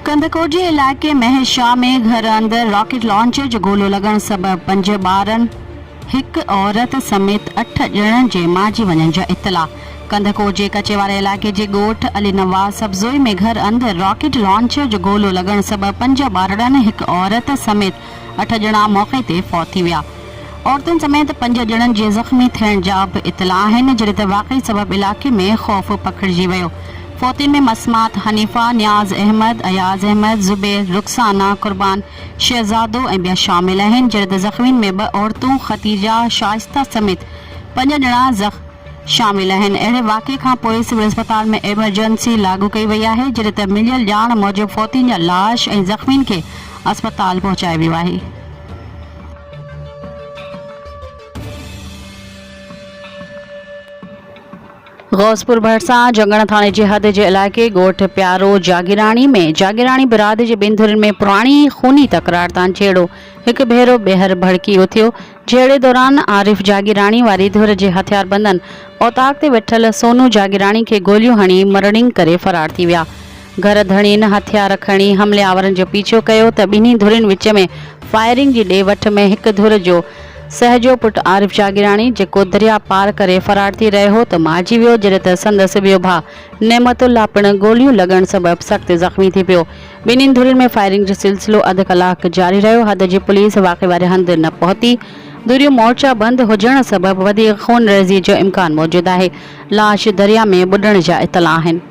ڪنڌڪوٽ جي علائقي مهر شاهه ۾ گهر اندر راڪيٽ لانچر جو گولو لڳڻ سبب پنج ٻارن، هڪ عورت سميت اٺ ڄڻن جي مارجي وڃڻ جا اطلاع. ڪنڌڪوٽ جي ڪچي واري علائقي جي ڳوٺ علي نواز سبزوئي ۾ گهر اندر راڪيٽ لانچر جو گولو لڳڻ سبب پنج ٻارڙن، هڪ عورت سميت اٺ ڄڻا موقعي تي فوت ٿي ويا. عورتن سميت پنج ڄڻن جي زخمي ٿيڻ جا به اطلاع آهن، جڏهن ته واقعي سبب علائقي ۾ خوف پکڙجي ويو. فوتين ۾ مسمات حنيفه، نياز احمد، اياز احمد، زبير، رخسانه، قربان، شهزادو ۽ ٻيا شامل آهن، جڏهن ته زخمين ۾ ٻه عورتون خديجه، شائسته سميت پنج ڄڻا شامل آهن. اهڙي واقعي کان پوء سول اسپتال ۾ ايمرجنسي لاڳو ڪئي وئي آهي، جڏهن ته مليل ڄاڻ موجب فوتين جا لاش ۽ زخمين کي اسپتال پهچايو ويو آهي. غوثپور ڀرسان جنگڻ ٿاڻي جي حد جي علائقي ڳوٺ پيارو جاگيراڻي ۾ جاگيراڻي برادري جي ٻن ڌرين ۾ پراڻي خوني تڪرار تان جهيڙو هڪ ڀيرو ٻيهر ڀڙڪي اٿيو. جهيڙي دوران عارف جاگيراڻي واري ڌر جي هٿياربندن اوطاق تي ويٺل سونو جاگيراڻي کي گوليون هڻي مرڻينگ ڪري فرار ٿي ويا. گهر ڌڻين هٿيار کڻي حملي آورن جو پيڇو ڪيو ته ٻنهي ڌرين وچ ۾ فائرنگ جي ڏي وٺ ۾ هڪ ڌر جو سهجو پٽ عارف جاگيراڻي جيڪو درياء پار ڪري فرار ٿي رهيو هو ته مارجي ويو جڏهن ته سندس ٻيو ڀاء نعمت الله پڻ گوليون لڳڻ سبب سخت زخمي ٿي پيو. ٻنهي ڌرين ۾ فائرنگ جو سلسلو اڌ ڪلاڪ جاري رهيو حد جي پوليس واقعي واري هنڌ نه پهتي ڌريون مورچا بند هجڻ سبب وڌيڪ خونريزي جو امڪان موجود آهي لاش درياء ۾ ٻڏڻ جا اطلاع آهن.